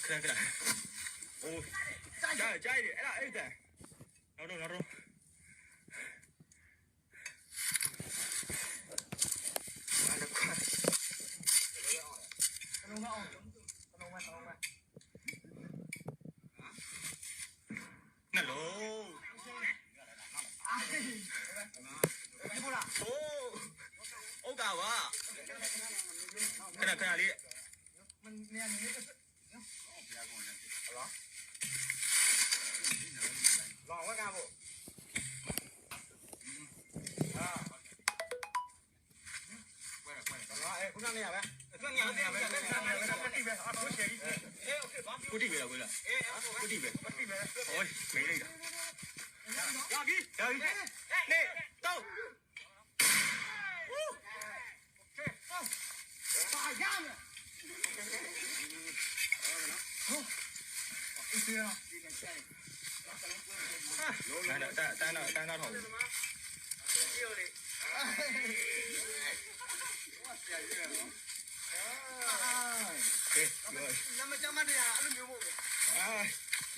ခရခရအို ကြားကြားတယ်အဲ့ဒါအဲ့ဒါနောက်တော့နောက်တော့ နလိုအိုအိုကဝါခဏခဏလေးတၢ်နၢ်ထီၣ် လမ်းမကျမ်းမတရားအဲ့လိုမျိုးပေါ့ဗျာ။